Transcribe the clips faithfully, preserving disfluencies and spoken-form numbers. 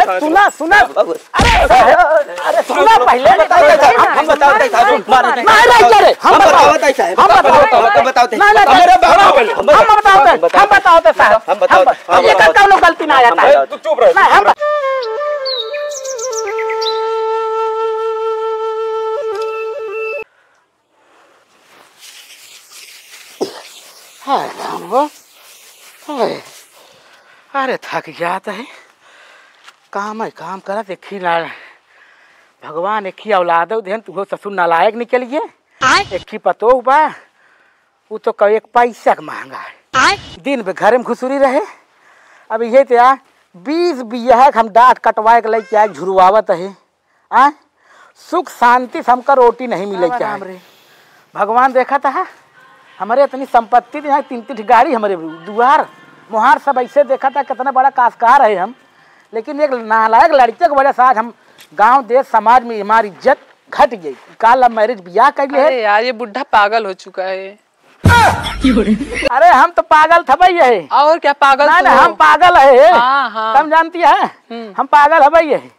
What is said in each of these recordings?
सुना, सुना। बाबू। अरे, अरे, सुना पहिले। हम बताओ, हम बताओ, साहब, मारे। नहीं, नहीं, अरे, हम हम बताओ। बताओ, साहब। हम बताओ। हम बताओ, साहब। नहीं, नहीं, अरे, बाबू, हम बताओ, साहब। हम बताओ, साहब। हम बताओ। हम, एकर कौनो गलती ना आया, हम साहब। बताओ। तू चुप रह, नहीं, हम चुप रह। हाय राम हो, हाय। अरे थक जात है, काम है काम करत, एक ही ना भगवान एक ही औलाद देहन, तुहो ससुर नालायक निकल गए। आय। एक ही पतोह बा, उ तो कहे एक पैसा के महंगा है। आय। दिन भर घर में घुसुरी रहे। अब ये तो यार बीस बिया है, हम डांट कटवाए के लेके आए, झुरवावत है। आय, सुख शांति से हमका रोटी नहीं मिले राम चाहे। राम रे। भगवान देखा था, हमरे इतनी संपत्ति थी, यहाँ तीन तीन गाड़ी, हमरे दुआर मुहार सब ऐसे देखा था, कितना बड़ा काश्तकार है हम। लेकिन एक नालायक लड़के की वजह से आज हम गांव देश समाज में हमारी इज्जत घट गई। का लव मैरिज बियाह कर लिए है? अरे यार, ये बुढ़ा पागल हो चुका है। अरे हम तो पागल थबई है। और क्या, पागल नहीं, तो नहीं, हो। हम पागल है। हाँ, हाँ। तुम जानती है, हम्म। हम पागल हबई है।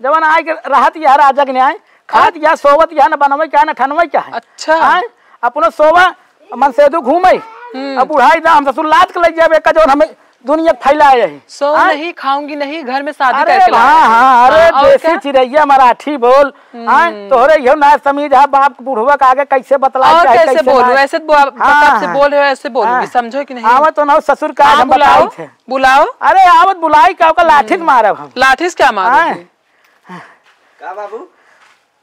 जवन आए के रहत यह राजा के न्याय, खात हाँ? यह, सोवत यह, न बनवे क्या, न ठनवे क्या है। अच्छा। हाँ? अपनो सोवा, मनसेदू घूमे। हम्म। अब बुढ़ाई दा हम ससुर लाद के ले जाबे का जवन हमें दुनिया के फैलाए है। सो हाँ? नहीं, खाऊंगी नहीं, घर में शादी अरे करके हाँ, लाए हैं। हाँ, अरे हाँ, और देसी क्या? चिरैया मराठी बोल। हाँ, हम्म। तोहरे इहो ना समीज है, बाप के बुढ़वा के आगे कैसे बतलाए और चाहे कैसे कैसे बोलूं? ना। ऐसे बो-, आप हाँ, बाप से हाँ। बोल रहे हो, ऐसे बोलूंगी, हाँ। समझो कि नहीं? आवत तो ना ससुर का हाँ, हम बुलाओ, बताई थे। बुलाओ। अरे आवत बुलाई का, ओकर लाठी से हम्म। मारब हम। लाठी से क्या मारोगे? हाँ। का बाबू?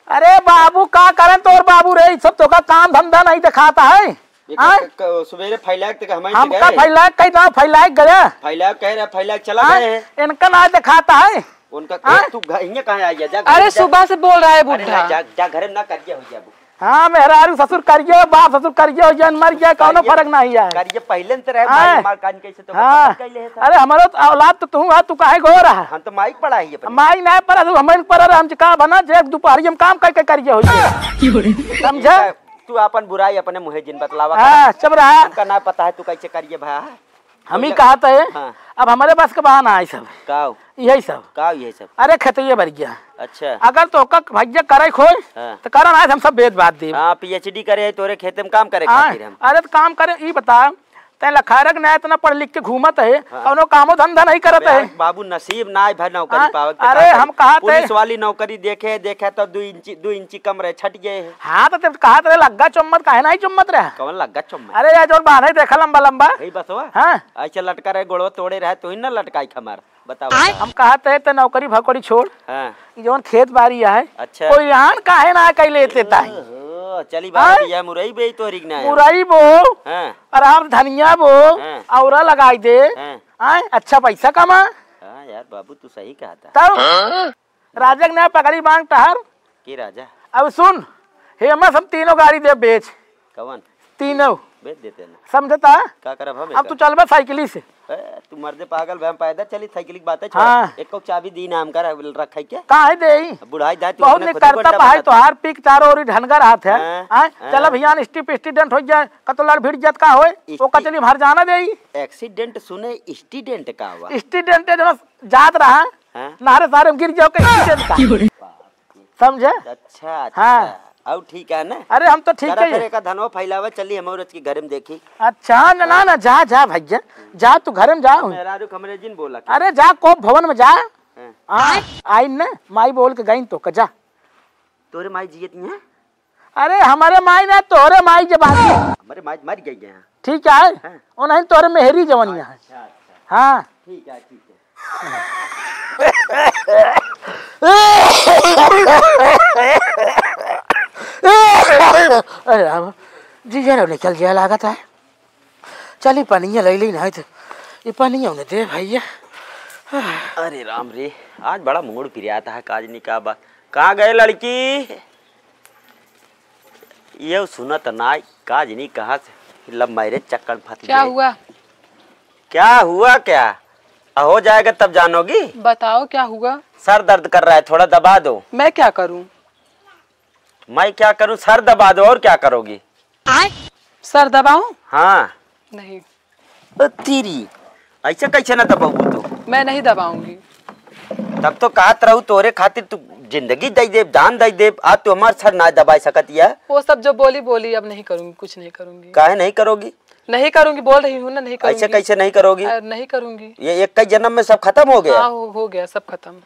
अरे बाबू का करन तोर बाबू रे, ई सब तोका काम धंधा नहीं दिखाता है। ये हाँ? क-, क-, सुबेरे फैलाक तक हमारे हमका गए। फैलाक कहीं ना फैलाक गया। फैलाक कह रहे, फैलाक चला हाँ? गए हैं। इनका ना दिखाता है। उनका हाँ? तू घ-, इहाँ कहाँ आ गया? जा अरे घरे जा। सुबह से बोल रहा है अरे बुढ़ा। ना, जा, जा घरे ना करिए हो जाबू। हाँ, मेहरारू ससुर करिए, बाप ससुर करिए हो जाए, मर जाए, कौनो करिए, फर्क नहीं है। करिए पहले न तो रहे, हाँ। माई मार कान कैसे तो हाँ। पकड़ कैले है था। अरे हमारो तो औलाद तो तू है, तू काहे गो रहा? हम तो माई पड़ा ही अपने। माई ना पड़ा, तू हमें पड़ा रहा, हम का बना जे दोपहरी हम काम करके करिए हो जाए। समझा? तू अपन बुराई अपने मुँहे जिन बतलावा हाँ, कर। चुप रहा। हमका ना पता है तू कैसे करिए भा। हम ही कहा था ये। हाँ। अब हमारे पास के बहाना है सब। काव? यही सब। काव यही सब? अरे खेतइये भर गया। अच्छा। अगर तो ओकर भैया करे खोए, हाँ। तो करन आज हम सब बेच बात देब। हाँ, पीएचडी करे है तोरे खेते में काम करे हाँ। खातिर हम। अरे तो काम करे, ई बता, तैं लखारक ना इतना पढ़ लिख के घूमत है, हाँ। कौनो कामो धंधा नहीं करत अबे है। यार, बाबू नसीब ना है भाई नौकरी हाँ। पावे के अरे का हम करी? कहा थे पुलिस वाली नौकरी देखे, देखे तो दो इंची, दो इंची कम रहे, छट गए है। हाँ, तो तब कहा थे लग्गा चुम्मत, काहे नहीं चुम्मत रहा? कौन लग्गा चुम्मत? अरे यार, जो बांधे देखा लंबा लंबा। यही बसवा? हाँ। ऐसे लटका रहे, गोड़वा तोड़े रहे, तू ही ना लटकाई खमार। बताओ, आय? बताओ। हम कहा थे, "ते नौकरी भौकरी छोड़। हाँ। ई जवन खेत बारी है, अच्छा। कोई आन काहे ना कई लेते ताई?" ओहो, चली बात आय? यह मुरई बे तोहरी के ना है। मुरई बो, हाँ। आराम धनिया बो, हाँ। औरा लगाई दे। हाँ। आय, अच्छा पैसा कमा। हाँ यार बाबू, तू सही कहा था। तब हाँ? राजा के ना पकड़ी बांग टहर। के राजा? अब सुन, हेमस हम तीनों गाड़ी दे बेच। कवन? तीनों। बेच देते ना। समझता? का करब हम अब एकर? तू चलबे साइकिली से। ए, तू मर्दे पागल बे, हम पैदल चली, साइकिल की बात है, छोड़। हाँ। एको चाबी दी ना हमका रख-, रखे के। काहे देई? बुढ़ाई जाए, तू बहुत अपने खुदे निकरता गोंडा भाई, बनता। तोहार पीक चारों ओरी ढनगर हाथ है। हाँ, आय, हाँ। चल अब हियान स्टिप, स्टिडेंट हो जाए, कतो लड़ भिड़ जात का होए? स्टि-, ओका चली भर जाना देई। एक्सीडेंट सुने, स्टिडेंट का हुआ? स्टिडेंट है, जो जात रहा, हाँ? नहरे सारे में गिर जाओ के स्टिडेंट का। समझे? अच्छा, अच्छा। हाँ। और ठीक है ना? अरे, हम तो ठीक करा है। फिर एक धनवा फैलावा, चली हम औरत के घर में देखी। अच्छा, ना, ना, हाँ। ना, जा, जा भैया, जा, तू घर में जा। मेहरारू के हमरे जिन बोला के। अरे, जा, कोप भवन में जा। हाँ। हाँ, आई न, माई बोल के गई तो, जा। तोरे माई जियत ही हैं? अरे, हमारे माई ना, तोहरे माई जब आती। हमारे माई मर गई है। ठीक है, हाँ। ओ नहीं, तोहरे मेहरी जवनिया है। अच्छा, अच्छा। हाँ। ठीक है, ठीक है। अरे राम, जी जरा निकल जाए लागत है। चली पनिया ले ली, नहीं तो ये पनिया उन्हें दे भैया। अरे राम रे, आज बड़ा मूड पिरियात है, काज नहीं का बात। कहाँ गए लड़की? ये सुनत नाई, का जनी कहाँ से love marriage चक्कर में फंस क्या गए। हुआ? क्या हुआ क्या? आ, हो जाएगा तब जानोगी। बताओ क्या हुआ? सर दर्द कर रहा है, थोड़ा दबा दो। मैं क्या करूं? मैं क्या करूं? सर दबा दो, और क्या करोगी? आय? सर दबाऊं? हाँ। नहीं। ओ तेरी, ऐसे कैसे ना दबाऊ तू? मैं नहीं दबाऊंगी। तब तो कहत रहू तोरे खातिर तू जिंदगी दे देब, जान दे देब, आज तू हमार सर ना दबाए सकत या। वो सब जो बोली बोली, अब नहीं करूंगी, कुछ नहीं करूंगी। काहे नहीं करोगी? नहीं करूंगी, बोल रही हूँ ना, नहीं करूंगी। ऐसे कैसे नहीं करोगी? अ, नहीं करूंगी। ये एक ही जन्म में सब खत्म हो गया? हाँ, हो, हो गया सब खत्म।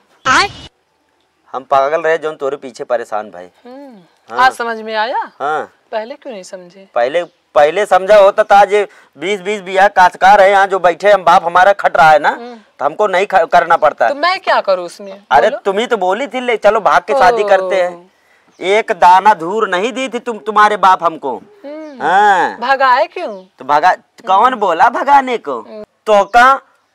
हम पागल रहे जौन तोरे पीछे परेशान भए। हम्म, हाँ। आज समझ में आया? हाँ। पहले क्यों नहीं समझे? पहले, पहले समझा होता तो आज ये बीस बीस बियाह काश्तकार है यहाँ जो बैठे, हम बाप हमारा खट रहा है ना, हम्म। तो हमको नहीं ख-, करना पड़ता। तो मैं क्या करूँ उसमें? अरे बोलो। तुम ही तो बोली थी, ले चलो भाग के शादी ओ। करते हैं। एक दाना धूर नहीं दी थी तुम, तुम्हारे बाप हमको। हम्म। हाँ। भगाए क्यों? तो भगा, कौन बोला भगाने को? हम्म। तो का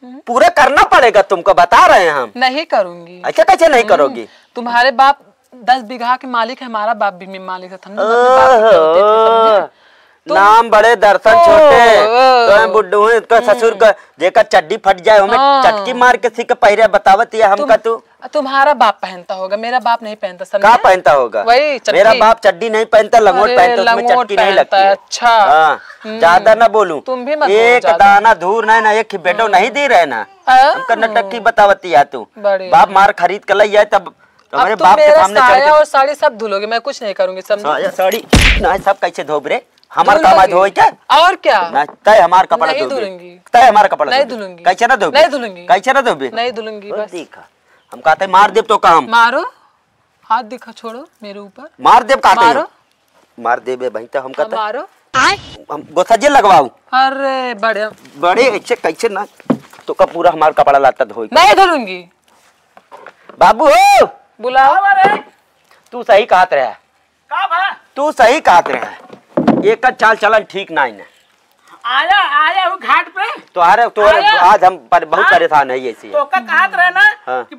हम्म। पूरा करना पड़ेगा तुमको, बता रहे हैं हम। नहीं करूंगी। ऐसे कैसे नहीं हम्म। करोगी? तुम्हारे बाप दस बीघा के मालिक है, हमारा बाप भी मालिक है, हम अपने बाप के ओहो, होते थे, समझे? तुम नाम बड़े दर्शन ओहो, छोटे, ओहो। तो बुड्ढू है, इसका हम्म। ससुर का, जेकर चड्डी फट जाए, हमें हाँ। चटकी मार के सीख पहिरे बतावत या हमका तुम तू। तुम्हारा बाप पहनता होगा, मेरा बाप नहीं पहनता, समझे? का पहनता होगा? वही चड्डी। मेरा बाप चड्डी नहीं पहनता, लंगोट अरे, पहनता, उसमें लंगोट चटकी नहीं पहनता लगती है। है, अच्छा। हाँ, हम्म। ज्यादा ना बोलूं। तुम भी मत बोलो एक ज्यादा। दाना धूर नहीं ना, एक बेटो हम्म। नहीं दे रहे ना। हाँ। हमका नटक्की बतावती है तू। बड़ी बाप है। मार खरीद के लई आए तब अब हमारे तुम बाप के मेरा सामने चल साया के और साड़ी सब धुलोगे, मैं कुछ नहीं करूंगी, समझे? साया साड़ी ना, सब कैसे धोब रे? हमार धुल काम आज लोगी। धोए क्या? और क्या? ना, तय हमार कपड़ा नहीं धोबे। धुलूंगी। तय हमार कपड़ा नहीं धोबे। धुलूंगी। कैसे ना धोबे? नहीं धुलूंगी। कैसे ना धोबे? नहीं धुलूंगी, ओ, बस। देखा, हम कहते मार देब तो काम। मारो, हाथ दिखा, छोड़ो मेरे ऊपर। मार देब कहते हैं। मारो। मार देबे भाई तो हम हाँ, कहते मारो। हम गोसा जेल लगवाऊ। अरे बड़े। बड़े ऐसे कैसे ना, तो का पूरा हमार कपड़ा लाता धोए। नहीं धुलूंगी। बाबू हो। बुलाओ। अरे। तू सही कहत रहा। का भा? तू सही कहत रहे। एकर चाल चलन ठीक नाई ना। आया, आया हूँ घाट पे। तोहरे, तोहरे आया। आज हम पर, बहुत हाँ? परेशान है ऐसे। तो का कहत रहे ना हाँ। कि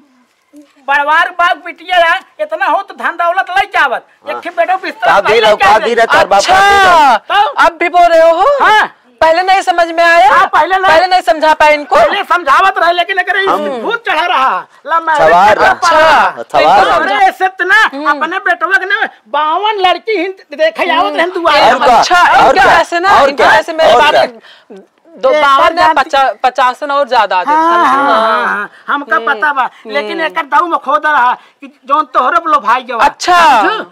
बड़वार बाग बिटिया है, इतना हो तो धन दौलत ले जावत। हाँ। एक ठे बेटो बिस्तर का दी रहो, का दी रहे, तोर बाप का दी रहे। अच्छा, तो? अब भी बोल रहे हो? हाँ। पहले नहीं समझ में आया? हाँ, पहले नहीं। पहले नहीं समझा पाए इनको? पहले समझावत रहे, लेकिन अगर इस हम भूत चढ़ा रहा, ला मैं सवार रहा। अच्छा, सवार रहा। अरे, ऐसे तो ना, हम्म। अपने बेटवा के ना बावन लड़की ही देखे आवत हम्म। रहन दुआरे। और का? अच्छा, और इनका क्या? ऐसे ना, और इनका क्या? ऐसे मेरे और बाप क्या? के दो एक बावन बार है, जानती पचा-, पचासन और ज्यादा आ जाए, हाँ, समझे? हाँ, हाँ, हाँ, हमका हम्म। पता बा, लेकिन हम्म। एकर दाऊ में खोदा रहा कि जौन तोहरे बोलो भाई जवा। अच्छा। समझू?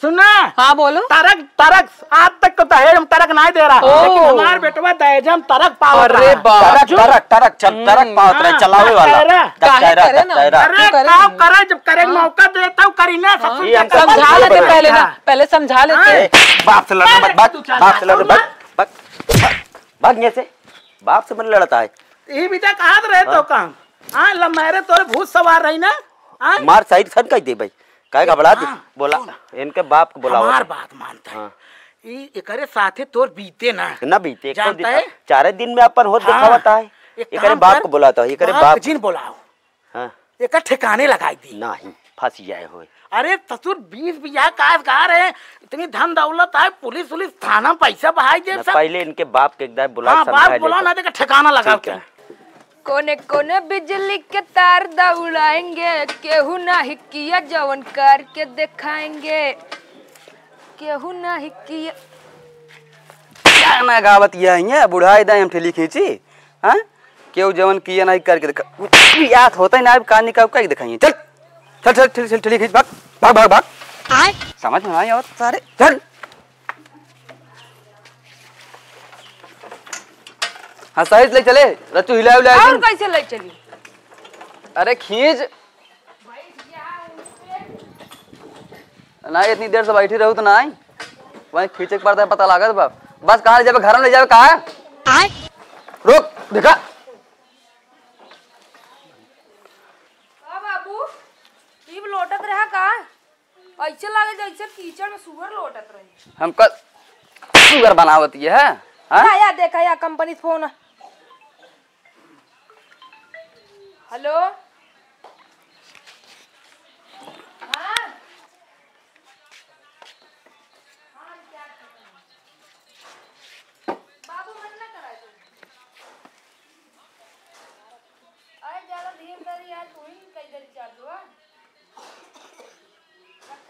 सुना? हाँ, बोलो। ट्रक, ट्रक, आज तक तो दहेज हम ट्रक नाहीं दे रहा, ओ। लेकिन हमार बेटवा दहेज हम ट्रक पावत अरे रहा। बाप। ट्रक, ट्रक, ट्रक, चल, ट्रक हम्म। पावत रहे, हाँ, चलावे वाला। ट्रक। काहे ट्रक, करे ना? ट्रक। अरे, ट्रक करे का ना? करे, जब करे हाँ। मौका दे, तब करी ना, हाँ। ससुर ये हम के समझा समझा लेते लेते पहले ना, हाँ। पहले समझा लेते। हाँ। ए, बाप से लड़ मत, बाप, तू चल, बाप से लड़ तू मत, ना। भाग, भाग, भाग यहाँ से। बाप से मन लड़ता है। यही बीजा कहा तो रहे तो हाँ। काम। हाँ, लम्हरे तोरे भूत सवार रही ना। हाँ? मार साइड सन कह दे भाई। काहे घबरात है? हाँ, बोला, सुन। इनके बाप को बुलावा हमार था। बात मानता है। हाँ। ई एकरे साथे तोर बीते ना। ना बीते, एको जानता दिन, है? चारे दिन में अपन होत हाँ। दिखावता है। एक एकरे काम बाप कर, को बुलाता है, एकरे बाप बाप। जिन बुलाओ। हाँ। एकर ठिकाने लगाई दी। नहीं, फंस जाए होए। अरे ससुर, बीस बियाह काश्तकार है, इतनी धन दौलत है, पुलिस उलिस थाना पैसा बहाई दे ना, सब। पहले इनके बाप के एक दाए बुला हाँ, समझा बाप बुला लेता। ना, देकर ठिकाना लगा ठीक के। है। कोने कोने बिजली के तार दौड़ाएंगे, केहू नाही किया जवन करके दिखाएंगे, केहू नाही किया। क्या ना गावत यह है, बुढ़ाई दाई हम ठेली खींची, हाँ? केहू जवन किया नाही करके दिखा, याद होता ही ना, अब का निकाल करके दिखाइए। चल, चल, चल, चल, चल, ठेली खींच, भाग, भाग, भाग, भाग। आय। समझ में नाही आवत सारे, चल। हाँ, सही से ले चले, रच्चू हिलाए उलाए और दिन। कैसे ले चली? अरे खींच। नाही, इतनी देर से बैठी रहू तो नाही। वहीं खींचे के पड़ता है, पता लागत बा। बस कहाँ ले जाबे, घर में ले जाबे, कहाँ? आय। रुक, देखा। का बाबू, ई लोटत रहा का? ऐसे लागे जैसे कीचड़ में सुअर लोटत रहे। हमका सुअर बनावत ये है, हाँ? या, या, देखा, या, कंपनी से फोन। हेलो। हाँ। हाँ, क्या कर रहे हैं? बाबू, मत ना कराए तू। अरे, ज्यादा धीरे करी यार, तू ही कई देर चालू है।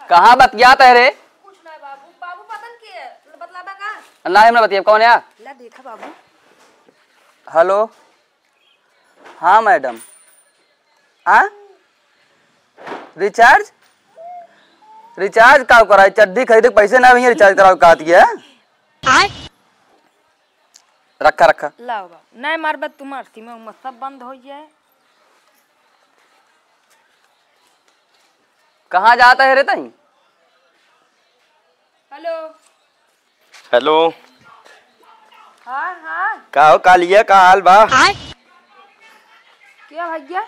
कहाँ बतियात है रे? कुछ ना बाबू, बाबू पता न के बतलाबा का? ना, हम ना बतियाब, कौन है? ला देखा बाबू। हेलो, हाँ मैडम, हाँ? रिचार्ज? रिचार्ज का कराई? चड्डी खरीदे के पैसे ना भैया, रिचार्ज करावे का आती है? आय? रखा, रखा। लाओ बाबू, नहीं मारबा तुम्हार सिम उम सब बंद हो जाए। कहाँ जाता है रे तई? हेलो। हेलो। हाँ, हाँ। का हो कालिया, का हाल बा? आय? क्या भैया?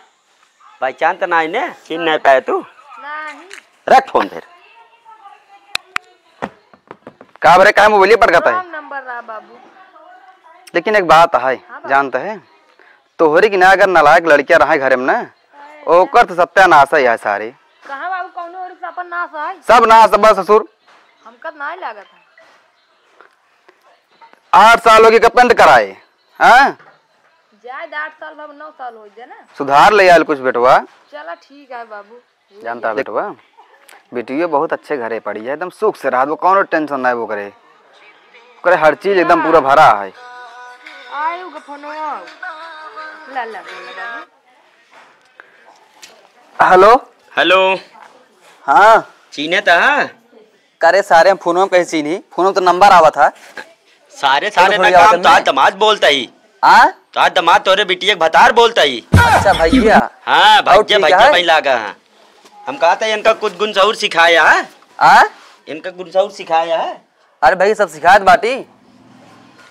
पहचान त नाही ने, चिन्ह नाही पाए तू? नाही। रख फोन फिर। का बरे, का मोबाइल पटकत है? रॉन्ग नंबर रहा बाबू। लेकिन एक बात है, हाँ बाबू। जानत है, तोहरी की ना अगर नालायक लड़कियां रहे घरे में ना, ओकर तो सत्यानाश है सारे। कहाँ बाबू, कौनो ओर से अपन नाश है? सब नाश बा ससुर। हमका त नाही लागत है। आठ साल होगी कपंद कराए, हाँ? जाए दे, आठ साल बाबू, नौ साल हो जाए ना। सुधार ले आयल कुछ बेटवा। चला ठीक है बाबू। जानता बेटवा, बिटियो बहुत अच्छे घरे पड़ी है, एकदम सुख से रहत, वो कौनो टेंशन ना है वो करे, करे हर चीज एकदम पूरा भरा है। आयो ग फोनवा। ला, ला, बोला बाबू। हेलो। हेलो। हाँ। चीने त है? करे सारे, हम फोनवा में कहीं चीनी, फोनवा में तो नंबर आवा था। सारे, सारे ना काम तो आज दमाद बोलता ही। हाँ? तो आज दमाद तोरे बिटिया के भतार बोलता ही। अच्छा भैया। हाँ, और भैया, ठीक भैया है? भाई लागा है। हम कहा था इनका कुछ गुण सहूर सिखाया है। हाँ? इनका गुण सहूर सिखाया है। अरे भाई, सब सिखात बाटी।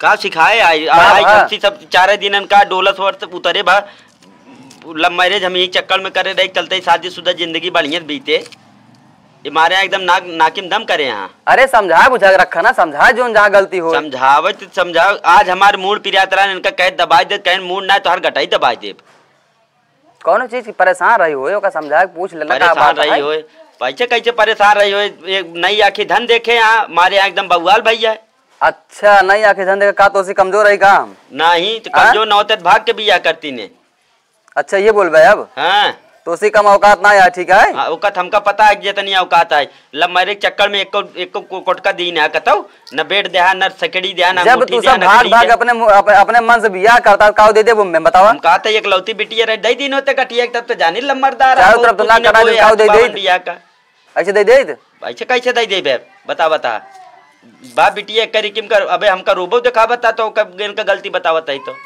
का सिखाए? आई, का आई बा? जब से सब चारे दिन इनका डोलस वर्त उतरे बा। लव मैरिज हम यही चक्कर में करे रहे, चलते ही शादीशुदा जिंदगी बढ़िया बीते। ये मारे एकदम नाक, नाकिम दम करे यहाँ। अरे समझा बुझा के रखा ना, समझा जोन जहाँ गलती हो। समझावे तो समझाओ, आज हमारे मूड पिरात रहा, इनका कहे दबाई दे, कहे मूड ना है तो हर गटाई दबाई देब। कौनो चीज की परेशान रही होए, ओका समझा के पूछ लेना का परेशान बात रही है? होए, पैसे कैसे परेशान रही होए? एक नई आँखी धन देखे यहाँ, मारे यहाँ एकदम बउआल भैया। अच्छा, नई आँखी धन देखे का तो उसी कमजोर रही का हम? नहीं, तो हाँ? कमजोर न होते तो भाग के बियाह करती ने। अच्छा, ये बोलबे अब? हाँ। तो उसी कम औकात ना है, ठीक है? हाँ, औकात हमका पता है कि जितनी औकात है। लव मैरिज चक्कर में एको, एको को-, कोटका दी ना कतौ, न बेड देहा, न सकड़ी देहा, न जब अंगूठी तू देहा, सब न भाग घड़ी भाग देहा। अपने मु-, अप-, अपने मन से बियाह करता, काऊ दे देबो मैं, बतावा? हम कहा था, एकलौती बिटिया रहे, दे दीन होते कटिया, तब तो जानी लम्बरदार चारों है, तरफ तो कुछ ना ना करा कोई दे, है, काऊ दे दे। बावन बियाह का। ऐसे दे दे? ऐसे कैसे दे देबे? बता, बता। बाप बिटिया एक करी किम कर, अबे हमका रोबो देखा बता, तो कब इनका गलती बतावत है तो।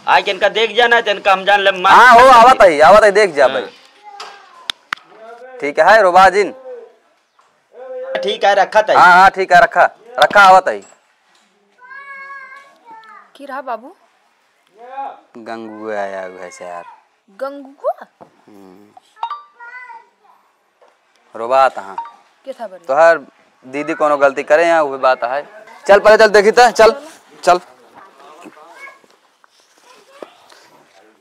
आज इनका देख जाना, तो इनका हम जान ले, मार हाँ, हो, आवत है, आवत है, देख जा हाँ। भाई। ठीक है, रोबा जिन। ठीक है, रखा तई। हाँ, हाँ, ठीक है, रखा, रखा, आवत है। की रहा बाबू? गंगुआ आया हुआ है यार। गंगुआ? हम्म। रोबात हाँ। के था बरे? तोहर दीदी कोनो गलती करे हैं, वो भी बात है। चल पहले चल देखी तो, चल, चल।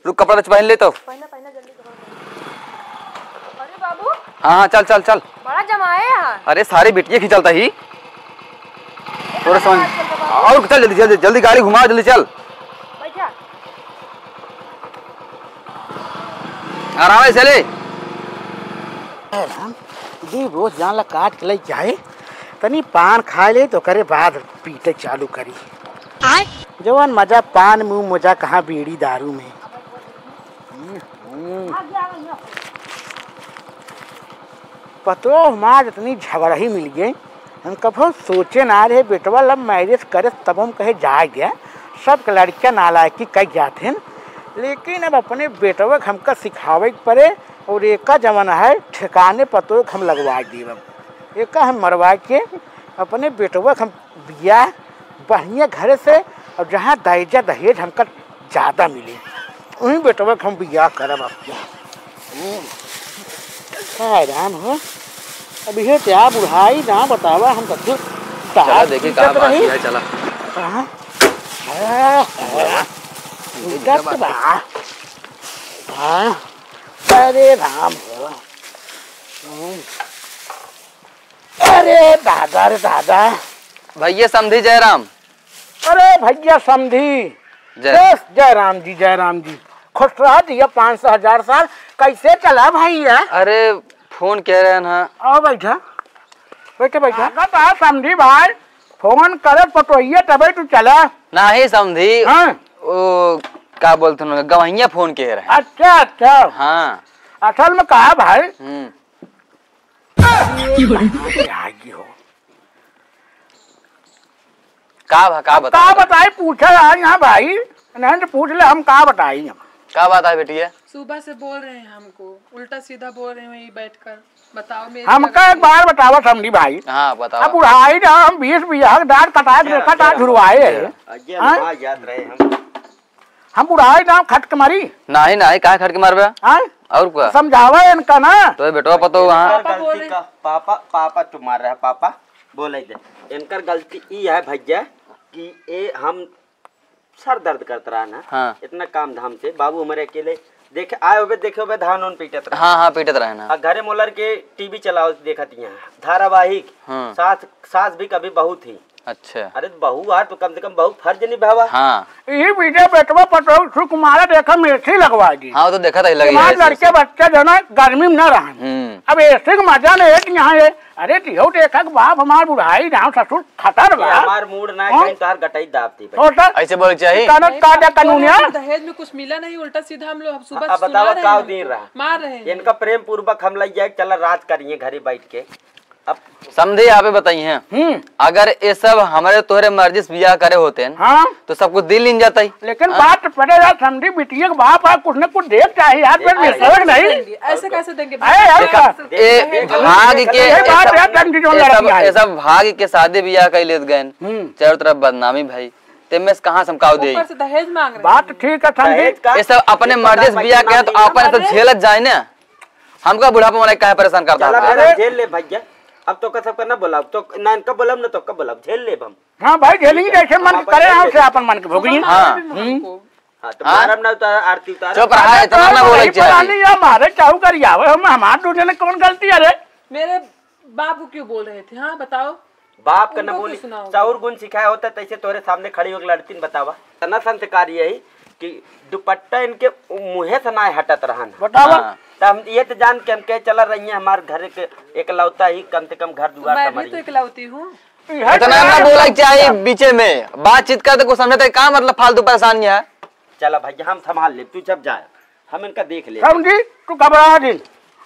रुक, कपड़ा तो पहन ले तो। पहना, पहना, जल्दी कपड़ा पहना। अरे बाबू। हाँ, हाँ, चल, चल, चल। बड़ा जमाए है। अरे, सारे बिटिया खिंचलता ही। तोरे समझ। और चल, जल्दी, जल्दी, जल्दी गाड़ी घुमा, जल्दी चल। बैठा। आराम से ले। राम, दू रोज जान ला काट के ले जाए, तनी पान खा ले तो करे बाद पीटे चालू करी। आय? जवन मजा पान में, उ मजा कहाँ बीड़ी दारू में। पतोह हमार इतनी झगड़ही मिल गई, हम कभो सोचे ना रहे बेटवा love marriage करे, तब हम कहे जाए गया, सबके लड़कियाँ नालायकी कह जात हैं, लेकिन अब अपने बेटवा के हमका सिखावे के पड़े और एका जवन है ठिकाने पतोह के हम लगवा देब। अब एका हम मरवा के अपने बेटवा के हम बियाह बढ़िया घरे से, और जहाँ दहेजा दहेज हमका ज्यादा मिले, वहीं बेटवा के हम बियाह करब आपके। हम्म। काय राम हो, अब इहे त्या बुढ़ाई ना बतावा, हम कथी चला देखी का बात है, चला। कहाँ? हाँ, हाँ। इज्जत बा। हाँ। अरे राम हो। हम्म। अरे दादा रे दादा। भैया समधी जयराम। अरे भैया समधी। जय। बस जय राम जी, जय राम जी। खुश रहा जी, ये पाँच सौ हजार साल। कैसे चला भैया? अरे फोन कह रहे हैं ना। आओ बैठा, बैठा, बैठा। लागत है समधी भाई, फोन करे पटोहिए तबे तू चला। नहीं समधी। हाँ। ओ का बोलते हैं, गवैया फोन कह रहे हैं। अच्छा, अच्छा। हाँ। असल में का भाई? हम्म। ये आएगी हो। का भा, का अब बताओ? का बताई, पूछे आए यहाँ भाई, नहीं तो पूछ ले, हम का बताई हम। का बात है बेटिया? सुबह से बोल रहे हैं हमको, उल्टा सीधा बोल रहे हैं वहीं बैठकर। बताओ मेरे हमका एक बार बतावा समधी भाई। हाँ, बताओ। अब बुढ़ाई ना हम बीस बीघा के दार कटाए के हाँ, देखा था हाँ, झुरवाए हाँ, हैं। हाँ, हाँ? हाँ, याद रहे हम। हम बुढ़ाई ना खट के मरी। नहीं, नहीं, काहे खट के मरबे? हाँ? और का? समझावा इनका ना। तो ये बेटवा पतो वहाँ। इनकर पापा बोल गलती रहे। का, पापा, पापा तुम्हारा है, पापा, बोले दे। इनकर गलती ई है भैया कि ए हम सर दर्द करत रहा ना, हाँ। इतना काम धाम से बाबू हमारे अकेले देखे आए होबे, देखे होबे धान उन पीटत रहे। हाँ, हाँ, पीटत रहे ना। आ घरे मोलर के टीवी चलाओ देखत यहाँ धारावाहिक, हाँ। सास, सास भी कभी बहू थी। अच्छा। अरे बहू आ तो कम से कम बहू फर्ज निभावा। हाँ। ई बीटे बेटवा पटोह सुकुमारा देखा में एसी लगवा दी। हाँ, वो तो देखा था ही लगी बीमार है एसी लड़के से। बच्चे जो ना गर्मी में ना रहन। हम्म। अब एसी के मजा ले एक यहाँ ये अरे तिहो देखा कि बाप हमार बुढ़ाई जाओ ससुर खतर ये बा। हमार मूड ना हाँ? कहीं तोहार गटई दाब दी भाई। छोटा ऐसे बोले चाहिए। कानून नहीं, का दे बाबू, कानून बोला है? कि दहेज में कुछ मिला नहीं, उल्टा सीधा हम लोग, हम सुबह अब सुना बतावा रहे का हैं दिन हमको, रहा? मार रहे हैं। इनका प्रेम पूर्वक हम लई जाए, चला राज करिए घरे बैठ के। अब समझे आप ही बताइए, हम्म। अगर ये सब हमारे तोहरे मर्जी से बियाह करे होते हैं, हाँ। तो सब कुछ दिल इन जाता ही। लेकिन हाँ। बात पड़े यार, समधी बिटिया के बाप है, कुछ न कुछ देख चाहिए यार, फिर ऐसे विश्वास कैसे नहीं। देंगे? ऐसे कैसे देंगे? अरे यार, देखा, देखा, ए, देखा, भाग के ये बात ऐसा, यार, समधी जो ऐसा, लड़की आई। ऐसा भाग के शादी बियाह कर लेत गए, हम्म। चारों तरफ बदनामी भाई, ते में से कहाँ से हम काव दे? ऊपर से दहेज मांग रहे बात हैं। ठीक है, समधी। दहेज का? ये सब अपने ये मर्जी से पता बियाह किया तो नहीं अपन तो अरे। झेलत जाए ना, हमका बुढ़ापा वाला काहे परेशान करता चला है? बेटा, अरे। झेल ले भैया, अब तो का सबका ना बोलाओ, तो ना इनका बोलाओ, ना तो का बोलाओ, झेल ले हम। हाँ भाई, झेलेंगे, जैसे मन करे, हमसे अपन मन के भोगी। हाँ। हम्म। हाँ, तो हाँ? मारब ना तो आरती उतार। चुप रहा, अरे इतना तो ना बोले वही चाहिए। परानी या मारे चाहू कर यावे, हम, हमार दो जने कौन गलती है रे? मेरे बाबू क्यों बोल रहे थे? हाँ, बताओ। बाप का न उनको बोली, क्यों सुनाओगे? चाउर गुण सिखाया होता, तैसे तोरे सामने खड़ी होके लड़तीन, बतावा। इतना संस्कार यही कि दुपट्टा इनके मुँहे से ना हटत रहन। बतावा। हाँ। त हम ये तो जान के हम कहे चला रही हैं, हमार घर के एकलौता ही, कम से कम घर दुआर मैं भी संभाली। तो एकलौती हूँ। इतना ना बोला चाहिए बीचे में, बातचीत करते कुछ समझते, का मतलब फालतू परेशान है? चला भैया, हम संभाल ले, तू जब जाए, हम इनका देख ले। समधी, तू घबरा दिन,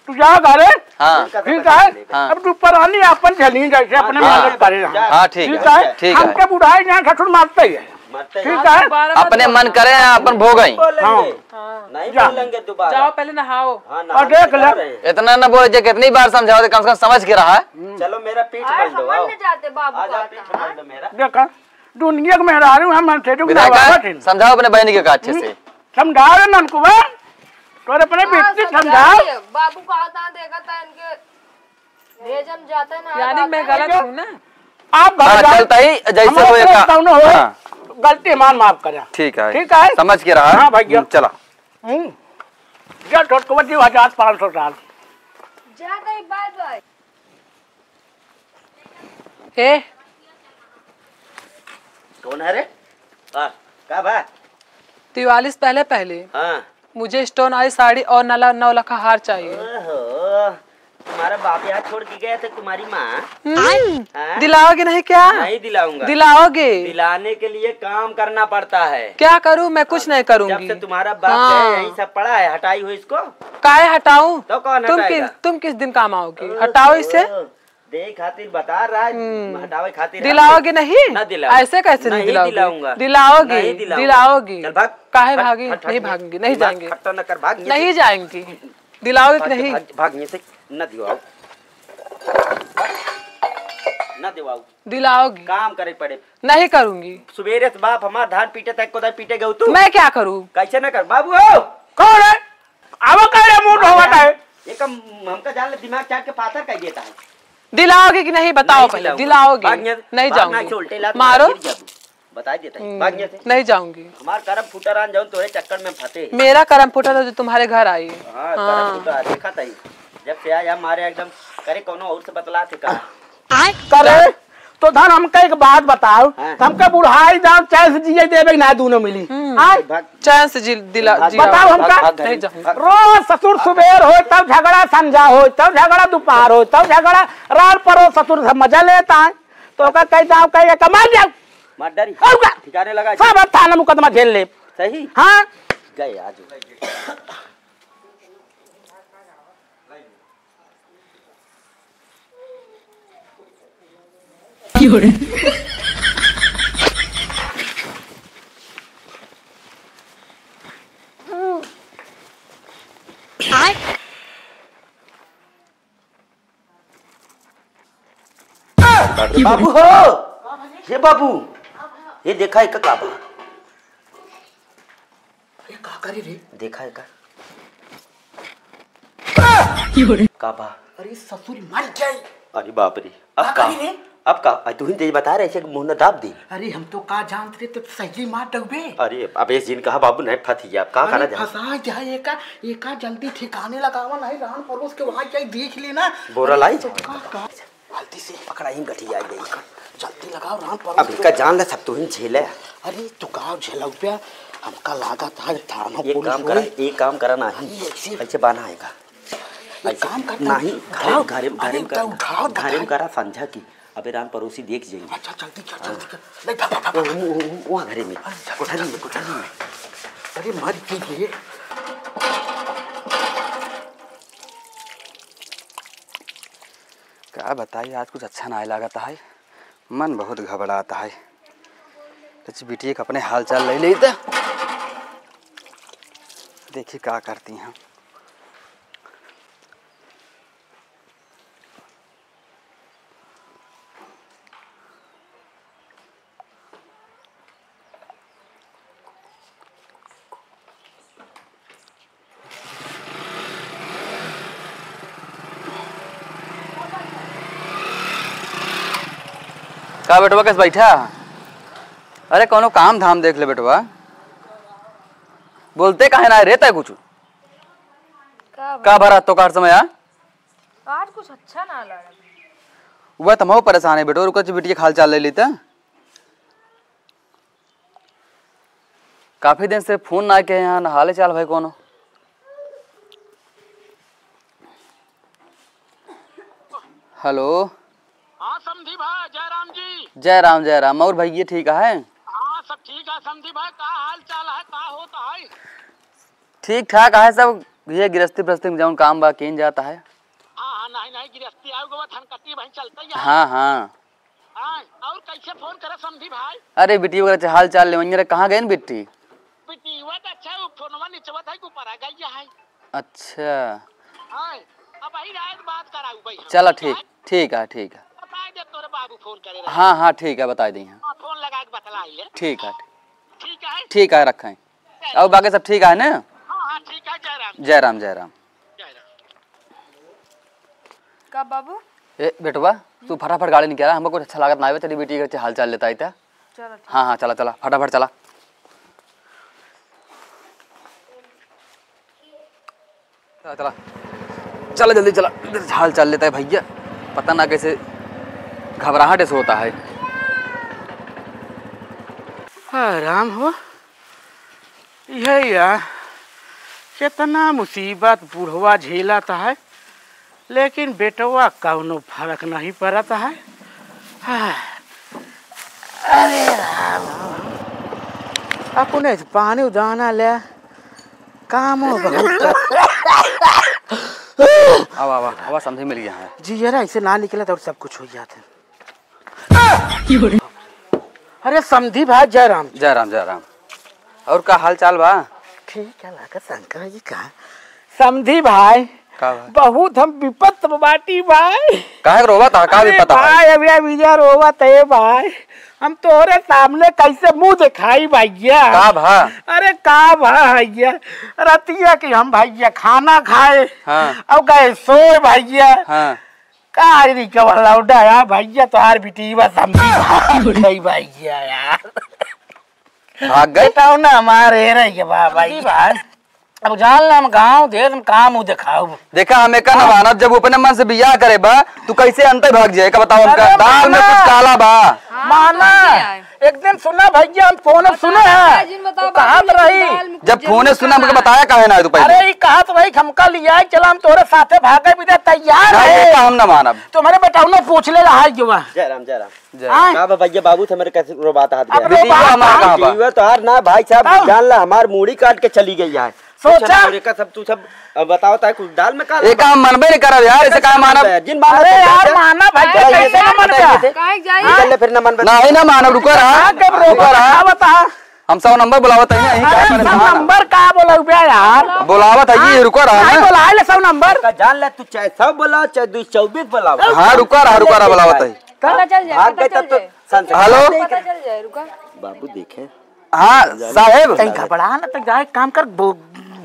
तू जा घरे। हाँ। इनका ठीक है? देख ले। हाँ। अब तू परानी अपन झेली जैसे अपने हाँ। मदद करे। जा। हाँ, ठीक ठीक है, है? ठीक है। हमके बुढ़ाई जान ससुर मारते ही है। मरते ही ठीक है? दोबारा मत अपने मन बोलना। करे, अपन भोगई। बोलेंगे। हाँ। हाँ। नहीं जा। बोलेंगे दोबारा। जाओ पहले नहाओ। हाँ, और नहा देख ले। जा रहे हैं। इतना ना बोले, जे कितनी बार समझाओ, तो कम से कम समझ के रहा। हम्म। चलो मेरा पीठ मल दो, आओ। जाते बाबू आ जा, का पीठ मल दो मेरा। देखा, दुनिया के मेहरारू हम मन से जो विधायक, नवावत हैं। समझाओ अपने बहन के का अच्छे हम्म? से। समझाओ रे ननकुआ, तोरे अपने हाँ, बेटी समझाओ। समझाइए। बाबू का हाथ ना देखा था इनके भेजम जाते ना, यानी मैं गलत हूँ ना? आप घर हाँ, जाओ। चलता ही जैसे हम होए अपने का। कौनो हो, हाँ। गलती हमार माफ करा। ठीक है। ठीक है? समझ के रहा। हाँ, भैया। हम्म, चला। हम्म। जा छोटकवा जी, हजार पाँच सौ साल। जा गई, बाय बाय। ए। कौन है रे? हाँ, का बा? दिवाली से पहले पहले हाँ। मुझे stone वाली साड़ी और नला, नौ लखा हार चाहिए। ओहो, तुम्हारा बाप यहाँ छोड़ के गए थे तुम्हारी माँ। हम्म, हाँ? दिलाओगे नहीं क्या? नहीं दिलाऊंगा। दिलाओगे? दिलाने के लिए काम करना पड़ता है। क्या करूँ मैं? कुछ नहीं करूँगी। जब से तुम्हारा बाप हाँ। गए, यहीं सब पड़ा है, हटाई हो इसको। काहे हटाऊँ? तो कौन तुम हटाएगा? किस, तुम किस दिन काम आओगी? ओहो। हटाओ इसे। दे खातिर बता रहा है, हम्म। हटावे खातिर दिलाओगे नहीं? ना दिलाऊं। ऐसे कैसे नहीं नहीं दिलाओगे? दिलाऊंगा। दिलाओगे, नहीं दिलाऊंगा। दिलाओगे। चल भाग। काहे भाग, भागेंगे? भाग, भाग, नहीं भाग, भागेंगे, नहीं दिमाग जाएंगे। खट्टा न कर, भाग यहाँ से। नहीं जाएंगे। दिलाओगे कि भाग, नहीं? भाग, भाग यहाँ से, ना दिवाओ। ना दिवाओ। दिलाओगे। काम करे पड़े। नहीं करूंगी। सुबेरे से बाप हमार धान पीटे तक कोदाई पीटे गयो तू। मैं क्या करूं? कैसे ना कर, बाबू हो। कौन है? अब का रे मुंह ढोवत है? ये कम हमका जान ले, दिमाग चाट के पाथर कर देता है। दिलाओगे कि नहीं, बताओ नहीं पहले, दिलाऊंगा। दिलाओगे? भाग यहाँ से। नहीं भाग ना जाऊंगी। ऐसे उल्टे लात मारो। मार गिर जाबू। बता देता है। हम्म, भाग यहाँ से। नहीं जाऊंगी। हमार करम फूटा रहन जाऊन तोरे चक्कर में फंसे। मेरा करम फूटा था जो तुम्हारे घर आई। हाँ, करम हाँ। फूटा देखा था ही। जब से आया हमारे एकदम करे कोनो और से बतला थे का। करे तो धन हमका एक बात बताओ, हाँ। हमका बुढ़ाई जाओ, चैन से जिए देबे ना दूनो मिली। हम्म। आय? भाग। चैन से जी, दिला, भाग, जी। बताओ भाग, हमका। भाग, भाग, नहीं जाऊंगी। भाग। रोज ससुर सुबेर हो तब झगड़ा, संझा हो तब झगड़ा, दोपहर हो तब झगड़ा, रात पर रोज ससुर से मजा लेता है। तो ओका कह जाओ, कह के मार जाओ। मार डारी। और का? ठिकाने लगा। सब अब थाना मुकदमा झेल ले। सही? हाँ। गए आज। बाबू हो, हे बाबू, ये देखा है का बा? अरे का करे रे? देखा है का? का बा? अरे ससुर मर जाए। अरे बाप रे, अब का का? करी रे? अब का? आ, तू ही दे बता रहे, ऐसे मुंह न दाब दी। अरे हम तो का जानत रहे, तो सही मार डूबे। अरे अब ये जिन कहा बाबू नहीं फंस गया, अब का अरे करा जाए? फंसा जाए, एका, एका जल्दी ठिकाने लगावा, नहीं रान परोस के वहाँ जाए देख लेना। बोरा अरे लाई? तो का, का? गलती से पकड़ा ही गठिया गई। जल्दी लगाओ रान परोस अब के। इनका जान ले, सब तू ही झेले। अरे तू का झेलऊ पे, हमका लागत है थाना एक पुलिस काम करा, होई। एक काम करा ना, अरे ऐसे ऐसे बाना आएगा। एक काम करता नहीं, हूँ, घरे, उठाओ। घरे, अरे घरे में उठाओ, करा, उठाओ, घरे में बताओ। करा, संझा की। अबे रान परोसी देख जाएंगे। अच्छा, जल्दी कर, जल्दी कर। नहीं, भाग, भाग, भाग, वो, भाग। वो, वो, वो, वहाँ घरे में, अरे, जल्दी, कोठरी में, जल्दी, कोठरी में। जल्दी। अरे, मर गई ये। का बताई, आज कुछ अच्छा नाहीं लागत है, मन बहुत घबड़ात है। कुछ बिटिया के अपने हाल चाल ले लेते, देखी का करती हैं। का बेटवा, कस बैठा? अरे, कौनो काम धाम देख ले बेटवा। बोलते काहे ना रे तै कुछ? का का भरा तो कार समय आ? आज कुछ अच्छा ना लगा। वह तो हम परेशान है बेटो, रुको, बिटिया के हाल चाल ले लेते। काफी दिन से फोन ना के यहाँ, ना हाल चाल भाई कोनो। हेलो। हाँ समधी भाई, जय राम जी। जय राम, जय राम। और भाई ये ठीक है? हाँ सब ठीक है समधी भाई, का हाल चाल है, का होता है? ठीक ठाक है सब, ये गिरस्ती प्रस्ती में जौन काम बा कीन जाता है। हाँ हाँ, नहीं नहीं, गिरस्ती आउगा, धनकट्टी भाई चलता ही है। हाँ हाँ। हाँ, और कैसे फोन करे समधी भाई? अरे बिटिया वगैरह हाल चाल लेवइया रे, कहाँ गए न बिट्टी? बिटिया तो अच्छा, वो फोनवा निचवत है, ऊपर आ गई है। अच्छा। हाँ, अब वही रात बात कराऊ भाई हम, चला ठीक है? ठीक, ठीक है, ठीक है। बताए दे तोरे बाबू फोन करे रहे। हाँ हाँ ठीक है, बताए दी हैं। हाँ, फोन लगा के बतलाई है। ठीक है। ठीक है? ठीक है, रखें। और बाकी सब ठीक है ना? हाँ हाँ ठीक है, जय राम। जय राम, जय राम। जय राम। का बाबू? ए बेटवा, तू फटाफट गाड़ी निकाला, हमको कुछ अच्छा लागत ना आवे, तेरी बेटी के हाल चाल लेता आई था। चलो ठीक। हाँ हाँ, चला चला, फटाफट चला। चला चला, चला जल्दी चला, इधर हाल चाल लेता है भैया, पता ना कैसे घबराहट ऐसे होता है। हाँ, राम हो। यही है, कितना मुसीबत बुढ़वा झेलत है, लेकिन बेटवा कौनो फर्क नहीं पड़त है। हाँ। अरे राम, अपने पानी उदाना ले, कामो बहुत कर। आवा, आवा, आवा, समधी मिल गया है। जी, ये ना, इसे ना निकले तो सब कुछ हो जाते हैं। अरे समधी भाई, जय राम। जय राम, जय राम। और का हाल चाल बा? ठीक है, लागत शंकर जी का। समधी भाई, का भाई? बहुत हम विपत में बाटी भाई। काहे के रोवत है? का अरे विपत है? भाई, अभी अभी जा रोवत है भाई, हम तोहरे सामने कैसे मुंह दिखाई भैया? का भा? अरे का भा भैया, रतिया के हम भैया खाना खाए, हाँ। और गए सोए भैया। हाँ। का रे कवन लौंडा यार, भैया तोहार बिटिया समधी भाग गई भैया यार। भाग गई? बताओ ना हमारे रे ये बा-, भाई। समधी भाई, अब जान ले हम गाँव देश में काम उ दिखाऊ। देखा हम एका ना मानब, जब वो अपने मन से बियाह करे बा, तू कैसे अंतर भाग जाए, का बताओ हमका? अरे दाल में माना। कुछ काला बा। हाँ, माना। तो क्या है? एक दिन सुना भैया, हम फोन सुने हैं। जिन बताओ वो कहत बाबू, रही। दाल में जब कुछ फोन जरूर सुना, हमके काला है। बताया काहे ना तू पहले? अरे, ई कहत रही कि हमका लिया चला, हम तोरे साथे भागे भी दे तैयार ना, है। ये तो हम ना मानब। तुम्हारे बेटा उन्हें पूछ ले रहा है जो वह। जय राम, जय राम। जय। आय। का बा भैया, बाबू से मेरे कैसे रो बात हाथ अब गया? रो बात हमारा कहाँ बा? ये तो यार ना भाई साहब, तब? जान ला हमार मूड़ी काट के चली गई है। सोचा। अच्छा, और एका सब तू सब, अ, बताओ ताई कुछ दाल में का एका हम मनबे नहीं करब यार, इसे काहे मानब? जिन मानब अरे तो यार, जाते। मानब भाई, चला, ये कैसे ना मनबे? बताइए थे। काहे जाई? निकल ले, फिर ना मनबे। नहीं ना मानब, रुको रहा। हाँ, कब रुको रुको रहा? रहा? बता। हम सौ नंबर बुलावत है, यहीं अरे, का सौ मानब? नंबर का बोलबे यार? बुलावत है, ये हाँ, रुको रहा नहीं ना। बोला ले सौ नंबर। का जान ले, तू चाहे सौ बोला, चाहे दो सौ चौबीस बोला। हाँ, रुको रहा, रुको रहा, बुलावत है। पता चल जाए, भाग पता गए चल तब तो जाए। संस्कार हेलो? नहीं पता कर- चल जाए, रुका। बाबू देखे। हाँ, साहेब। तई घबरा ना, तई जाए काम कर, बो-,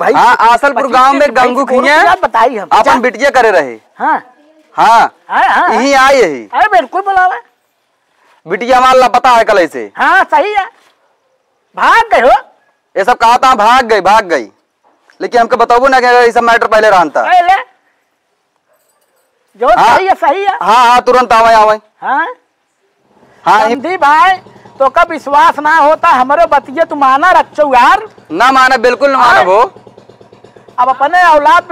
भाई। हाँ, आसलपुर पच्चीस गांव में तीस गंगू भैंस खिया, गोरू के साथ बताई हम। अपन जा। बिटिया करे रहे। हाँ। हाँ। हाँ, हाँ, हाँ। यहीं आए यही। अरे बिल्कुल बुलावा। बिटिया हमार लापता है कल से। हाँ, सही है। भाग गए हो। ये सब कहा था, भाग गई, भाग गई। लेकिन हमके बताबो ना कि ये सब matter पहले रहन था। पहले? जो हाँ। सही है, सही है। हाँ, हाँ, तुरंत आवे, आवे। हाँ? हाँ, ये समधी भाई, तोका विश्वास ना होता, हमरे बतिये तू माना रच्चो यार। ना माने, बिल्कुल ना माने हाँ? वो। अब अपने औलाद,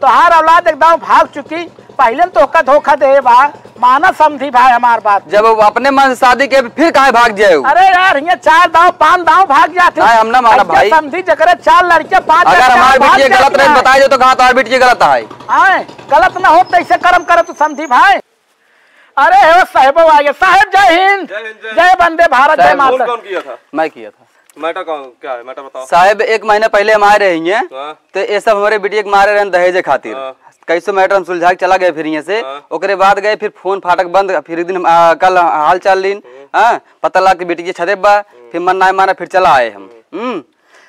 तोहार औलाद एकदम भाग चुकी, पहले न तोहका धोखा दे बा, माना समधी भाई हमार बात। जब वो अपने मन से शादी के, फिर काहे भाग जाए वो? अरे यार, हियाँ चार दांव, पांच दांव भाग जाते। नहीं, हम ना मानब भाई। समधी जकरे चार लड़के, पांच अगर लड़के हमार भाग बिटिया गलत जाते रहे, हैं। बताई दो तो कहाँ तोहार बिटिया गलत है? आए, गलत ना हो तो ऐसे कर्म करे तू समधी भाई। अरे हो साहेबो आ गए। साहेब जय हिंद, जय हिंद, जय जय वंदे भारत, जय साहेब, माता। फोन कौन किया था? मैं किया था। Matter कौन, क्या है? Matter बताओ। साहेब, एक महीना पहले हम आए रहे हैं, हाँ। तो ये सब हमारे बिटिया के मारे रहे दहेजे खातिर। हाँ। कैसो matter हम सुलझा के चला गए फिर यहाँ से। हाँ। ओकरे बाद गए फिर फोन फाटक बंद, फिर एक दिन हम, आ, कल हाल चाल लीन, हम्म। हाँ, पता लगा कि बिटिया छते बा, हम्म। फिर मन ना माना, फिर चला आए हम। हम्म। हम्म,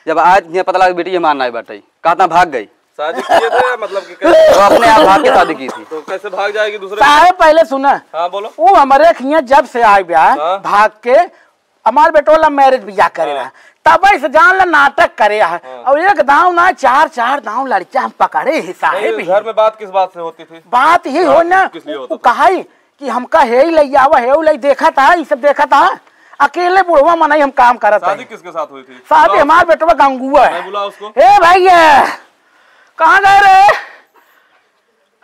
जब आज यहाँ पता लगा कि बिटिया हमार ना बाटे, कहाँ भाग गई। शादी किए थे या मतलब कि कैसे? वो अपने आप भाग के शादी की थी। तो कैसे भाग जाएगी दूसरे? साहेब, पहले सुना। हाँ, बोलो। वो हमरे खिया जब से आए ब्याह, हाँ। भाग के हमार बेटो love marriage बियाह करे हाँ। रहा। तब से जान ला नाटक करे है। हाँ। और एक दांव ना, चार, चार दांव लड़कियां हम पकड़े ही साहेब नहीं, ही। घर में बात किस बात से होती थी? बात ही बात हो ना, किस लिए वो, होता वो था? कहा ही कि हमका हे ही लई आवा, हे ही लई देखा था, ये सब देखा था। अकेले बुढ़वा मनई हम काम करत शादी है। किसके साथ हुई थी? शादी बुलाओ हमार उसको। बेटवा गंगुआ है। नहीं, बुलाओ उसको। ए भैया, कहाँ गए रे?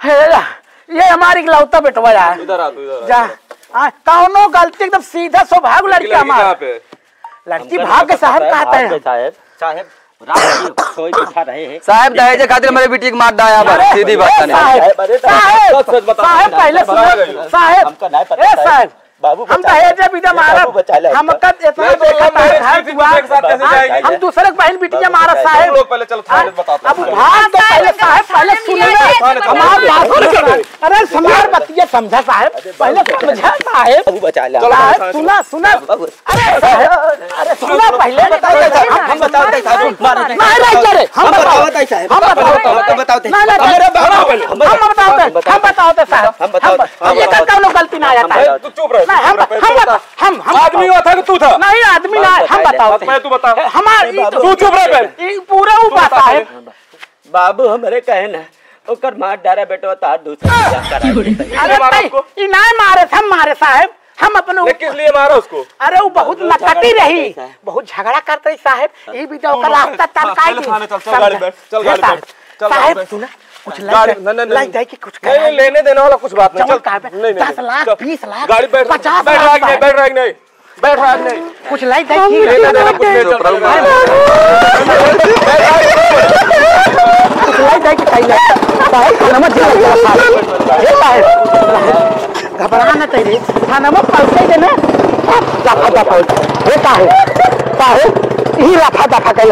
हे, ये हमार इकलौता बेटवा यार। इधर आ, तू इधर आ, जा। इधर आ। आ, कौनो गलती एकदम सीधा स्वभाव लड़की लड़की हमार। कहाँ पे? लड़की हमको भाग नहीं के पता साहब है। कहते हैं। भाग के साहब। साहब, रात की सोई के उठा रहे हैं। साहब, दहेजे खातिर हमारे बेटी के मार डाया बा। अरे, सीधी बात ए है। साहब, अरे, साहब, सच, सच बताओ। साहब, पहले सुनो। साहब, हमका नहीं पता, ए साहब। साहब, बाबू हम बचा ले। दहेजे बिना मारब। बाबू बचा ले। हमका इतना नहीं, तो देखा love marriage था, की थी, घर तो एक साथ कैसे आ, जाएगी? हम दूसरे के बहन बिटिया बाबू मारब, बचा ले। साहब। तुम लोग पहले चलो, थाने बताओ। अब भाग दो पहले, साहब, पहले सुन ले। थाने बताओ। हमार बात सुन ले। अरे, हमार बतिया समझा, साहब। अरे, पहले बाबू बचा ले। समझा, साहब। बाबू बचा ले। चलो, साहब, थाने सुना, सुना। बाबू। अरे, साहब, अरे, सुना पहले। बताओ, बताओ, हम, हम बताओ, बताओ, साहब, मारो। नहीं, नहीं, नहीं, हम हम बताओ। बताओ, बताओ, साहब। हम बताओ। हम बताओ, बताओ, साहब। नहीं, नहीं, हमारे बाबू, हम, हम बताओ, हम बताओ, बताओ, साहब। हम बताओ, हम, हम, हम, हम, हम, ये बताओ, तब कौनो गलती ना आता है। तू चुप रह, तू नहीं, चुप हम, रह, पहले हम, बता। हम, आदमी हुआ था कि तू था? नहीं, आदमी ना, हम बताओ। मैं, तू बता। हमार, ई तो, तू चुप रह पहले। ई पूरा ऊ तू बता बात है। पहले। बाबू हमरे कहे ना, ओकर मार डारा बेटवा, तार दूसरा बियाह करा दे। अरे मारा नहीं, उसको? ई नाय मारे, हम मारे साहेब, हम अपने नहीं, किस लिए मारा उसको? अरे वो बहुत नकटी रही, बहुत झगड़ा करत रही साहेब, ई भी तो ओकर रास्ता तलकाई दी। थाने चल, चल गाड़ी बैठ, चल गाड़ी बैठ, चल गाड़ी बैठ। साहेब सुना, कुछ गाड़ी, नहीं, नहीं, नहीं। लाइक जाए कि कुछ नहीं, नहीं, लेने देने वाला कुछ बात नहीं, चल। नहीं, नहीं, दस लाख, चल। बीस लाख, गाड़ी बैठ, पचास लाख बैठ रहा है कि नहीं, साहेब। बैठ रहा है कि नहीं? बैठ रहा है कि नहीं? कुछ लाइक जाए कि नहीं, नहीं, नहीं, कुछ नहीं, चल, चल, चल। कुछ लाइक जाए कि खाई ले। साहेब, खाना मत खिलाओ, साहेब। हे साहेब, घबरा ना चाहिए। खाना मत पहुंचे देना। लाफा दफा। हे साहेब, साहेब, ई लाफा दफा कइले।